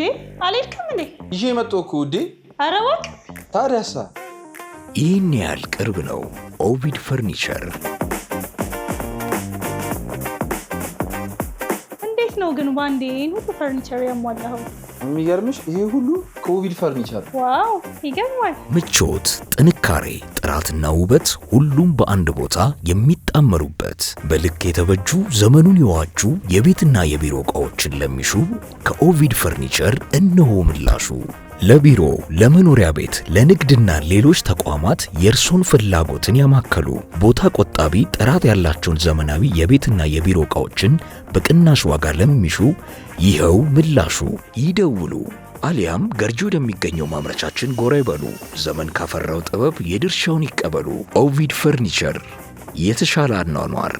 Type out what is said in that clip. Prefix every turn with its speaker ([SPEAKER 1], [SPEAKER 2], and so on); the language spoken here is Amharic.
[SPEAKER 1] እንዴ፣ አልሄድክም እንዴ?
[SPEAKER 2] ይዤ የመጣሁ እኮ ውዴ።
[SPEAKER 1] ኧረ እባክህ።
[SPEAKER 2] ታዲያሳ?
[SPEAKER 3] ይህን ያህል ቅርብ ነው ኦቪድ ፈርኒቸር።
[SPEAKER 1] እንዴት ነው ግን ባንዴ ይህን ሁሉ ፈርኒቸር ያሟላኸው?
[SPEAKER 2] የሚገርምሽ ይሄ ሁሉ ከኦቪድ ፈርኒቸር።
[SPEAKER 1] Wow፣ ይገርማል።
[SPEAKER 3] ምቾት፣ ጥንካሬ፣ ጥራትና ውበት ሁሉም በአንድ ቦታ የሚጣመሩበት፣ በልክ የተበጁ፣ ዘመኑን የዋጁ የቤትና የቢሮ ዕቃዎችን ለሚሹ ከኦቪድ ፈርኒቸር እነሆ ምላሹ። ለቢሮ፣ ለመኖሪያ ቤት፣ ለንግድና ሌሎች ተቋማት የእርሶን ፍላጎትን ያማከሉ፣ ቦታ ቆጣቢ፣ ጥራት ያላቸውን ዘመናዊ የቤትና የቢሮ ዕቃዎችን በቅናሽ ዋጋ ለሚሹ ይኸው ምላሹ። ይደውሉ አሊያም ገርጂ ወደሚገኘው ማምረቻችን ጎራ ይበሉ። ዘመን ካፈራው ጥበብ የድርሻውን ይቀበሉ። ኦቪድ ፈርኒቸር፣ የተሻለ አኗኗር።